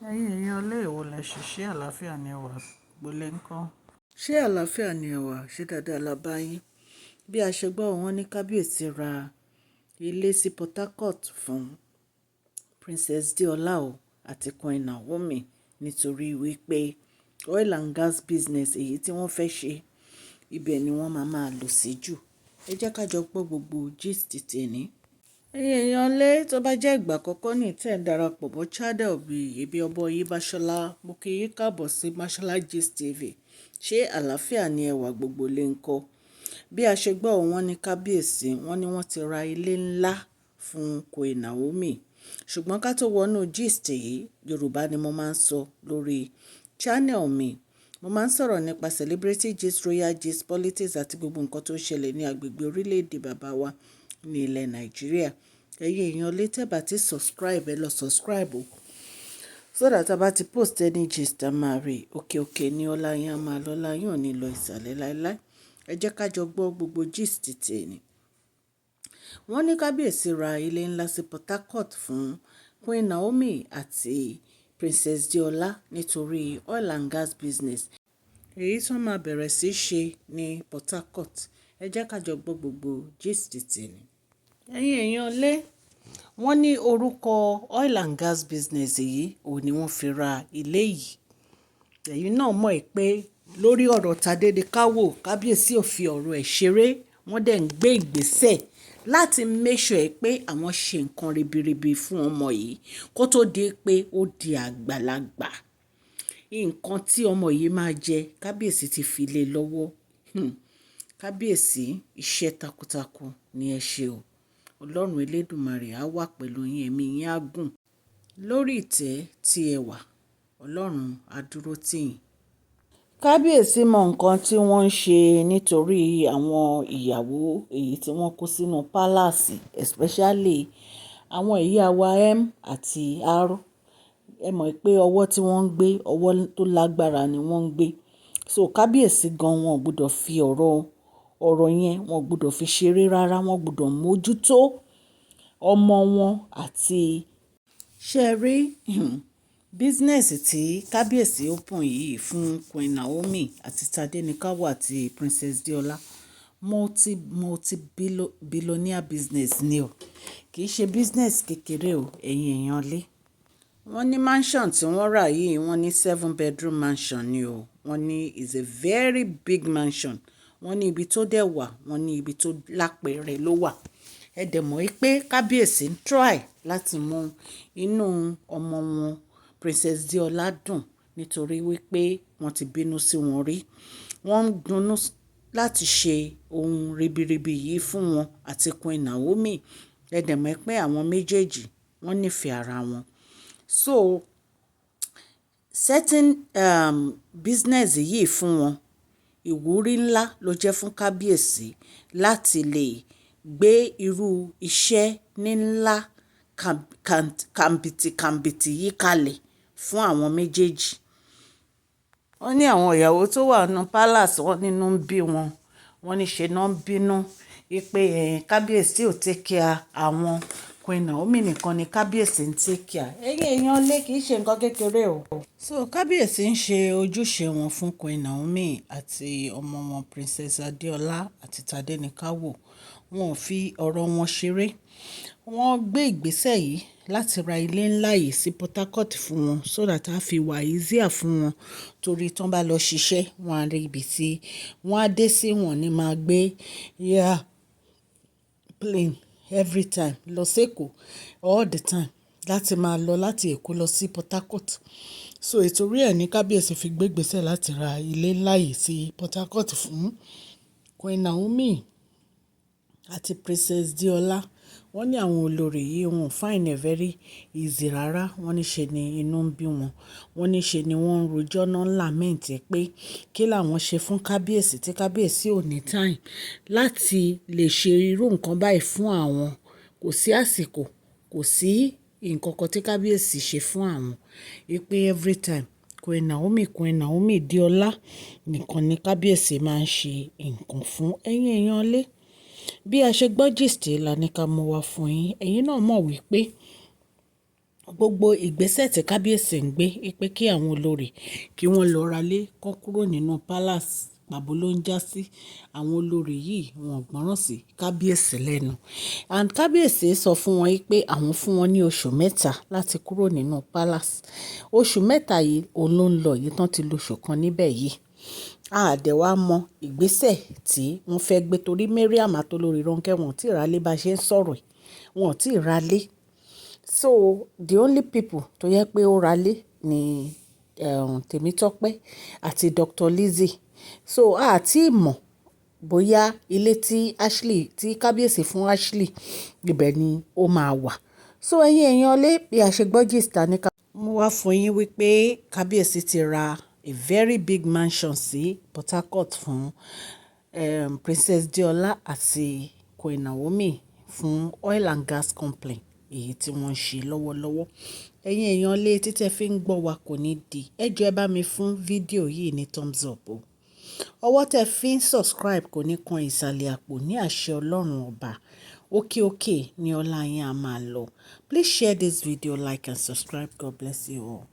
Ẹ̀yin èèyàn ilé ìwò lẹ ṣe, ṣé àlàáfíà ni ẹ wà, gbólé ńkọ́? Ṣé àlàáfíà ni ẹ wà, ṣé dáadáa la bá yín? Bí a ṣe gbọ́, wọ́n ní kábíyèsí ra ilé sí Port Harcourt fún Princess Deola o àti Queen Naomi nítorí wípé oil and gas business èyí tí wọ́n fẹ́ ṣe, ibẹ̀ ni wọ́n máa máa lò sí jù. Ẹ jẹ́ ká jọ gbọ́ gbogbo gist tèní. Ẹ̀yin èèyàn lé, tó bá jẹ́ ìgbà àkọ́kọ́ ní tẹ́ ń darapọ̀ mọ́ channel mi, èmi ọmọ yín Mashola, mo kí yín káàbọ̀ sí Mashola Gist TV. Ṣé àlàáfíà ni ẹ wà, gbogbo lè ń kọ́? Bí a ṣe gbọ́, wọ́n ní kábíyèsí, wọ́n ní wọ́n ti ra ilé ńlá fún Queen Naomi. Ṣùgbọ́n ká tó wọnú gist yìí, Yorùbá ni mo máa ń sọ lórí channel mi. Mo máa ń sọ̀rọ̀ nípa celebrity gist, royal gist, politics àti gbogbo nǹkan tó ń ṣẹlẹ̀ ní agbègbè orílẹ̀-èdè bàbá wa ní ilẹ̀ Nàìjíríà. Ẹ̀yin èèyàn lé, tẹ́ bá ti subscribe, ẹ lọ subscribe o. So that a bá ti post any gist, a máa rí. Òkè òkè ní ọlá yín a máa lọ, ọlá yín ò ní lọ ìsàlẹ̀ láíláí. Ẹ jẹ́ ká jọ gbọ́ gbogbo gist tèní. Wọ́n ní kábíyèsí ra ilé ńlá sí Port Harcourt fún Queen Naomi àti Princess Deola nítorí oil and gas business èyí tí wọ́n máa bẹ̀rẹ̀ sí í ṣe ní Port Harcourt. Ẹ jẹ́ ká jọ gbọ́ gbogbo gist tèní. Ẹ̀yin èèyàn lé, wọ́n ní orúkọ oil and gas business yìí òun ni wọ́n fi ra ilé yìí. Ẹ̀yin náà mọ̀ pé lórí ọ̀rọ̀ Tadéníkàwò, kábíyèsí ò fi ọ̀rọ̀ ẹ̀ ṣeré. Wọ́n dẹ̀ ń gbé ìgbésẹ̀ láti make sure pé àwọn ṣe nǹkan ribiribi fún ọmọ yìí kó tó di pé ó di àgbàlagbà. Nǹkan tí ọmọ yìí máa jẹ, kábíyèsí ti fi lé lọ́wọ́. Kábíyèsí, iṣẹ́ takuntakun ni ẹ ṣe o. Ọlọ́run Elédùmarè á wà pẹ̀lú yín, ẹ̀mí yín á gùn lórí ìtẹ́ tí ẹ wà. Ọlọ́run á dúró tì yín. Kábíyèsí mọ nǹkan tí wọ́n ń ṣe nítorí àwọn ìyàwó èyí tí wọ́n kó sínú palace, especially àwọn ìyá wa M àti R. Ẹ mọ̀ pé ọwọ́ tí wọ́n ń gbé, ọwọ́ tó lágbára ni wọ́n ń gbé. So kábíyèsí gan wọn ò gbọdọ̀ fi ọ̀rọ̀, ọ̀rọ̀ yẹn wọn ò gbọdọ̀ fi ṣeré rárá. Wọ́n gbọdọ̀ mójútó ọmọ wọn àti ṣé rí business tí kábíyèsí open yìí fún Queen Naomi àti Tadenikawo àti Princess Deola, multi multi billionaire business ni o. Kì í ṣe business kékeré o, ẹ̀yin èèyàn lé. Wọ́n ní mansion tí wọ́n rà yìí, wọ́n ní seven bedroom mansion ni o. Wọ́n ní is a very big mansion. Wọ́n ní ibi tó dẹ̀ wà, wọ́n ní ibi tó lápẹ̀rẹ̀ ló wà. Ẹ dẹ̀ mọ̀ wípé kábíyèsí ń try láti mú inú ọmọ wọn Princess Deola dùn nítorí wípé wọ́n ti bínú sí wọn rí. Wọ́n ń dunnú láti ṣe ohun ribiribi yìí fún wọn àti Queen Naomi. Ẹ dẹ̀ mọ̀ pé àwọn méjèèjì wọ́n nífẹ̀ẹ́ ara wọn. So setting business yìí fún wọn, ìwúrí ńlá ló jẹ́ fún kábíyèsí láti lè gbé irú iṣẹ́ ní ńlá kàǹbìtì yìí kalẹ̀ fún àwọn méjèèjì. Wọ́n ní àwọn ìyàwó tó wà nínú palace, wọ́n nínú ń bí wọn. Wọ́n ní ṣe náà ń bínú wípé kábíyèsí ò take care àwọn. Queen Naomi nìkan ni kábíyèsí ń take care. Ẹ̀yin èèyàn lé, kì í ṣe nǹkan kékeré o. So kábíyèsí ń ṣe ojúṣe wọn fún Queen Naomi àti ọmọ wọn Princess Adeola àti Tadenikawo. Wọn ò fi ọ̀rọ̀ wọn ṣeré. Wọ́n gbé ìgbésẹ̀ yìí láti ra ilé ńlá yìí sí Port Harcourt fún wọn so that a fi wà easier fún wọn torí tí wọ́n bá lọ ṣiṣẹ́, wọ́n á rí ibi tí wọ́n á dé sí, wọ́n ní máa gbé air plane every time lọ sí Èkó all the time láti máa lọ láti Èkó lọ sí Port Harcourt. So ìtorí ẹ ní kábíyèsí fi gbé ìgbésẹ̀ láti ra ilé ńlá yìí sí Port Harcourt fún Queen Naomi àti Princess Deola. Wọ́n ní àwọn olórí yìí wọ́n find it very easy rárá. Wọ́n ní ṣe ni inú ń bí wọn. Wọ́n ní ṣe ni wọ́n ń rojọ́ náà lament pé kí làwọn ṣe fún kábíyèsí tí kábíyèsí ò ní time láti lè ṣe irú nǹkan báyìí fún àwọn. Kò sí àsìkò, kò sí nǹkan kan tí kábíyèsí ṣe fún àwọn. Wípé every time Queen Naomi, Queen Naomi Deola nìkan ni kábíyèsí máa ń ṣe nǹkan fún. Ẹ̀yin èèyàn lé. Bí a ṣe gbọ́ gist la ní ká mú wá fún yín. Ẹ̀yin náà mọ̀ wípé Gbogbo ìgbésẹ̀ tí kábíyèsí ń gbé pé kí àwọn olórí kí wọ́n lọ ra lé kó kúrò nínú palace, pàbó ló ń jásí. Àwọn olórí yìí wọ́n gbọ́ràn sí kábíyèsí lẹ́nu. And kábíyèsí sọ fún wọn pé àwọn fún wọn ní oṣù 3 láti kúrò nínú palace. Oṣù 3 yìí òun ló ń lọ yìí tán ti lo oṣù kan níbẹ̀ yìí. A dẹ̀ wá mọ ìgbésẹ̀ tí wọ́n fẹ́ gbé torí Mariam àti olórí Ronke wọn ò tí ì ra lé bá ṣe ń sọ̀rọ̀ yìí. Wọn ò tí ì ra lé. So the only people tó yẹ pé ó ra lé ni Temitope àti Dr. Lizzie. So a tí mọ̀ bóyá ilé tí Ashley, tí kábíyèsí fún Ashley, ibẹ̀ ni ó máa wà. So ẹ̀yin èèyàn lé, bí a ṣe gbọ́ gist ní ká mú wá fún yín wípé kábíyèsí ti ra a very big mansion sí Port Harcourt fún Princess Deola àti Queen Naomi fún oil and gas company èyí tí wọ́n ń ṣe lọ́wọ́lọ́wọ́. Ẹ̀yin èèyàn lé, tí tẹ fi ń gbọ́ wa kò ní di. Ẹ jọ̀ọ́, ẹ bá mi fún fídíò yìí ní thumbs up o. Ọwọ́ tẹ fi ń subscribe kò ní kan ìsàlẹ̀ àpò ní àṣẹ Ọlọ́run ọba. Òkè òkè ni ọlá yín a máa lọ. Please share this video, like and subscribe. God bless you all.